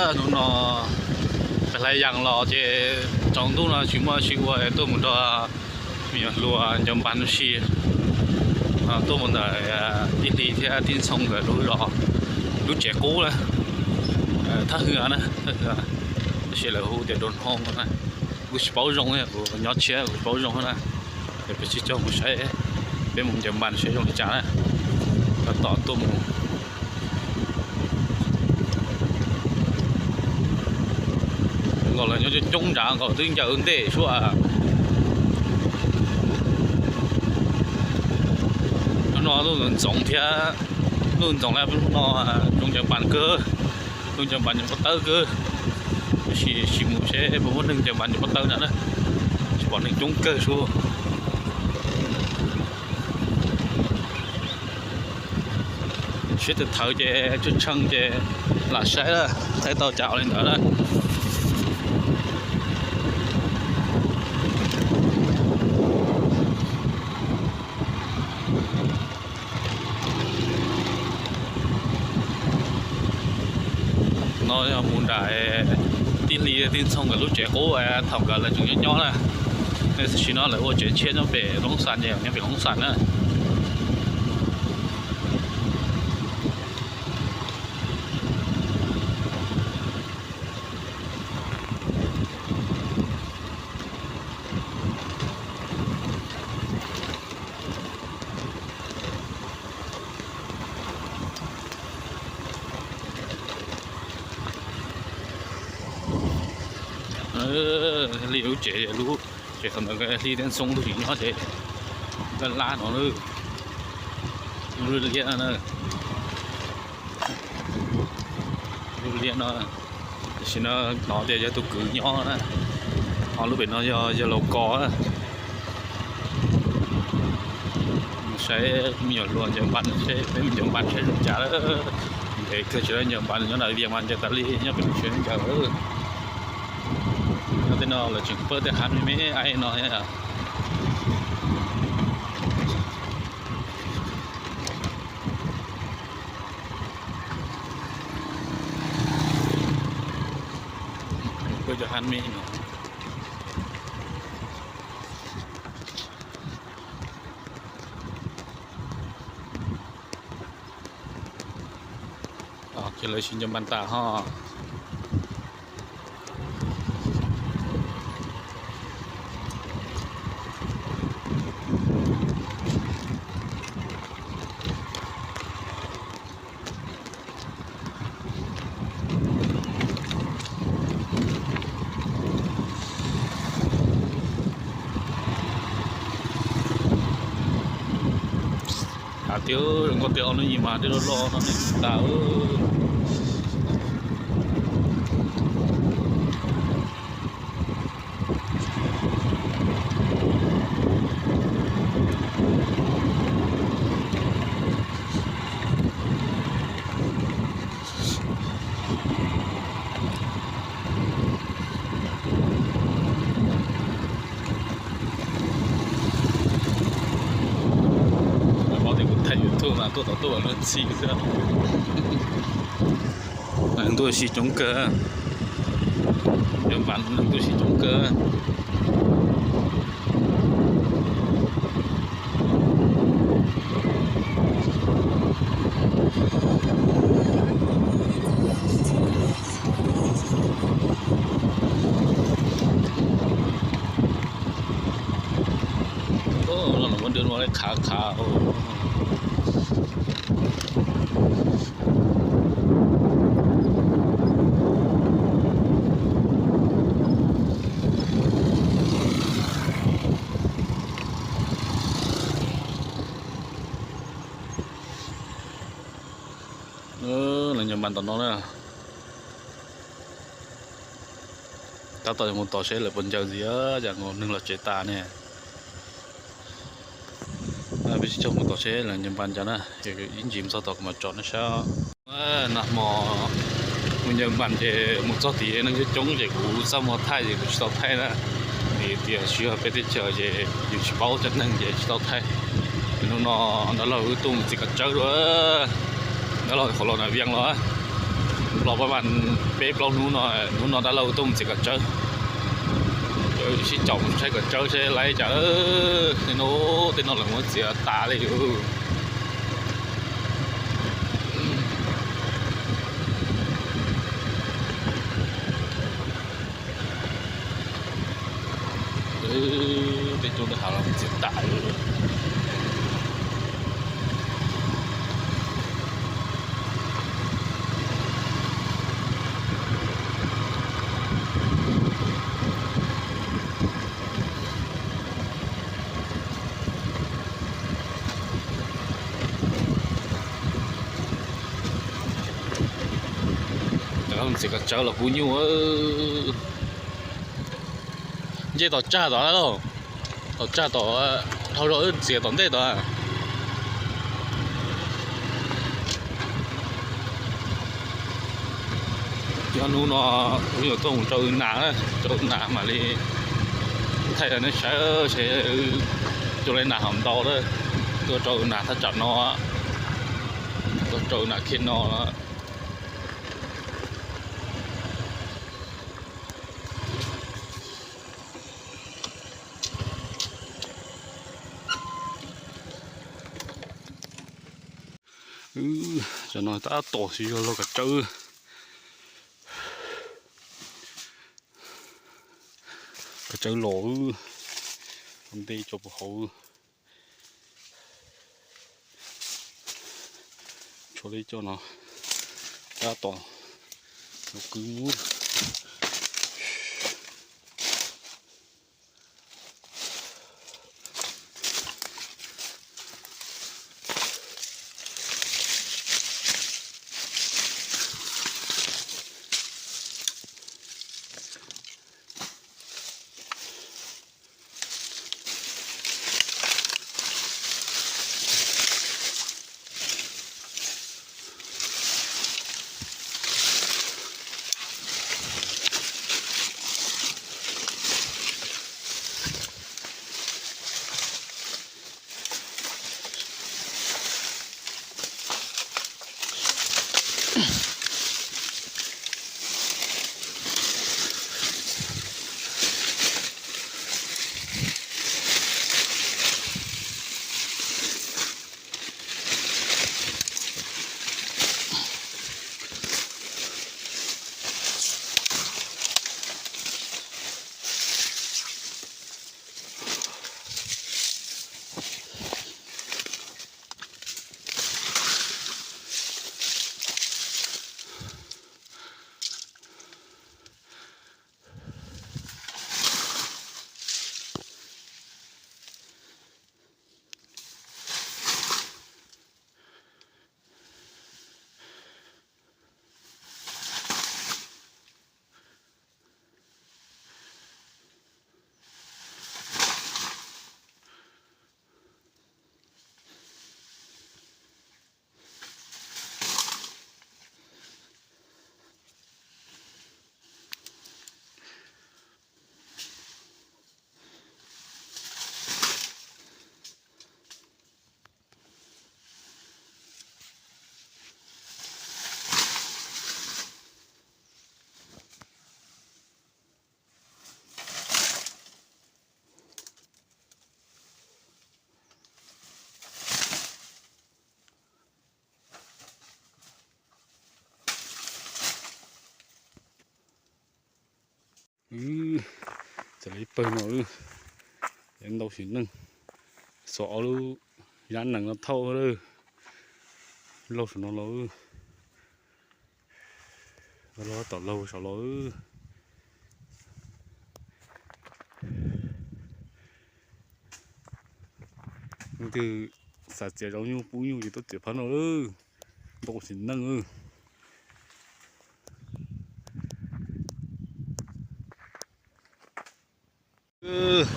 Hnub no peb hlais yas los ces tsaus ntuj no tsis muaj dab tsi ua, tuaj mus nrog me nyuam hluas ncaws npas ua si, tuaj mus ntawm tij Hli thiab tij Ntxhoo nkawd lub zos, lub tsev qub na, Thaj Hwj na, Thaj Hwj, tab sis lawv hu tias Doo Hoo na. Kuv tsis paub zoo, kuv nyob tshiab kuv tsis paub zoo na. Es peb sib cog mus saib, peb mus ncaws npas saib zoo li cas na, tab tom tuaj mus. Nkaus lawv nyob coob coob nrad, nkaus twb ncaws ntej suab. Hnub no lub ntxoov thiab, lub ntxoov lawm, hnub no zoo ncaws npas kawg, zoo ncaws npas ncaws pob tawb kawg. Tab sis sim mus seb puas muaj neeg ncaws npas ncaws pob tawb na, tsis pom neeg coob kawg suab. Siab tawv thawv ces tshee tshee ces lam saib lawm, saib tau cas ua li ntawd na. No yog mus nram tij Hli tij Ntxhoo nkawd lub tsev qub thaum nkawd lawv tseem nyob nyob na. Tam sim no lawv ua tsev tshiab nyob pem Loob Xas, nyob pem Loob Xas na. Li lub tsev, lub tsev qhov ntawd Hli thiab Ntxhoo tug tseem nyob ces laj laj no, lub liab no, lub liab no. Tam sim no hnov tias yog tus kwv nyob na, ho lub pem no yog yawg laus Kos. Saib me nyuam hluas ncaws npas, saib peb mus ncaws npas saib zoo cas lawm. Ntev kawg tsis tau ncaws npas, nyob nram Vias mas ncaws tas li, nyob pem Vias ncaws. Nyob tej no lawv tseem pawb tej hav me me no. Pawb cov hav me no. Ces lawv sim ncaws npas tas ho. Hais tias zoo nkauj tiag, ob lub nyuag mas twb loj loj no ne tas. Paub tias kuv thaij YouTube mas tuaj tau tuaj luag ntxhi xwb. Neeg tuaj ua si coob kawg, cov npas neeg tuaj ua si coob kawg. Ua nws muab dub ua li qhav qhav. Lawv ncaws npas tom no na. Tab tom mus tos seb lawv puas ncaws ntxiv, cas nkaus neeg los tsev tas ne. Peb sib cog mus tos seb lawv ncaws npas cas na, ib ntsis mus txog tom kuv mam tsom nej saib. Nag hmo mus ncaws npas ces mus txog tid neeg coob coob ces kuv txaj muag thaij ces kuv tsis tau thaij na. Vim tias tsis yog peb teb chaws ces yus tsis paub cov neeg ces tsis tau thaij. Hnub no dab laug wb tuaj mus txiv kav tsawb dua, dab laug qhov los na vias los, kuv Los pab mas peb plaub hnub no, hnub no dab laug tuaj mus txiav kawm tsawb. Sib caum saib kawm tsawb seb laib cas. Tej no, tej no lawv muab txiav tas li. Tej coob tab has los txiav tas li. Txiav koj tsawb los kub nyuj. Nce tom tsag tod lauj, tom tsag tod, dhau zog wb txiav tom ntej tod. Cov hnub no wb yuav tuaj mus rau wb nas, rau wb nas mam li thaij rau nej saib seb wb coj li nas hov ntau lawm. Tuaj rau wb nas thaj tsam no, tuaj rau wb nas khiav no. Tsam no tab tom tsis yog laug kav tsawb. Kav tsawb los, ua ntej tso puag hauv. Tshuav li cov no tab tom los kwv mus. Txawm li pawg no, ntau sim neej, xuas ob lub zab nees no thauj lawm. Laug saum no los, laug tom laug saum los. Leej twg xav txiav zaub nyuj pub nyuj ces tuaj txiav phab no, ntau sim neej.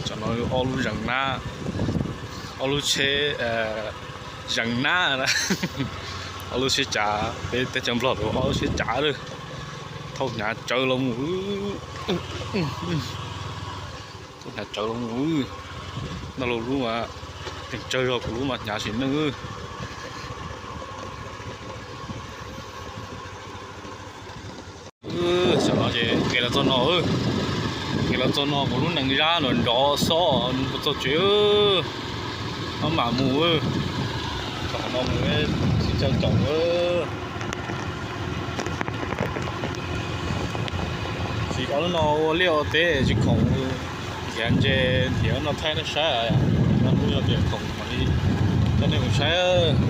Tsam no ob lub zees nab, ob lub tsheb zees nab, ob lub tsheb tsav, peb teb chaws Nplog tus ob lub tsheb tsav lawm. Thauj hnyav tsawv los mus, thauj hnyav tsawv los mus. Noj lub mas, tsawg zog kuv lub mas hnyav sim neej. Tam no ces nqis los txog no, nqis los txog no kuv lub nees zab nrov nrov xob txog tsev, maj mam mus, tom no mus tsis tau caum. Tsis ob lub no ua liaj ua teb tsis khoom, nrhiav ntses nrhiav no thaij nej saib, no lub yog tias khoom mam li coj nej mus saib.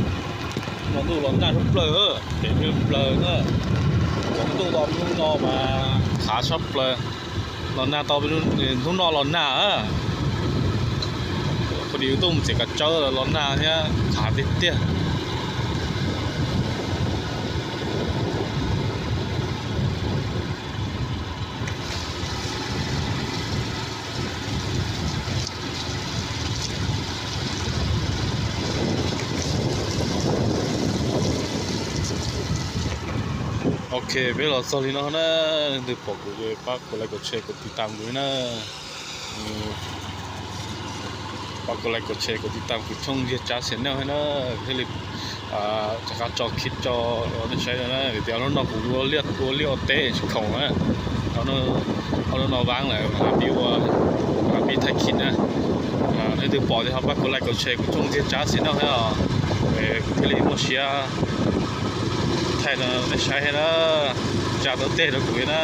No ntuj los nag tshaj plaws, pem nplawg na, tsaus ntuj los hnub no mas khav tshaj plaws, los nag tau hnub no los nag. Poj niam tuaj mus txiav kav tsawb los nag thiab khav tiag tiag. Ok, peb los txog li no na, leej twg pom kuv pab kuv like, kuv share, kuv tiv tam kuv na. Pab kuv like, kuv share, kuv tiv tam kuv tshooj Ntsiag Tsab channel thiab na, thiaj li rov qab tso clip tso nej saib na. Vim tias hnub no kuv ua liaj ua teb tsis khoom na, ob hnub no vab lawm, pib ua, pib thaij clip na. Leej twg pom thiab ho pab kuv like, kuv share, kuv tshooj Ntsiag Tsab channel thiab os, kuv thiaj li muaj siab thaij rau nej saib thiab na. Tsa tau teg rau kuv thiab na.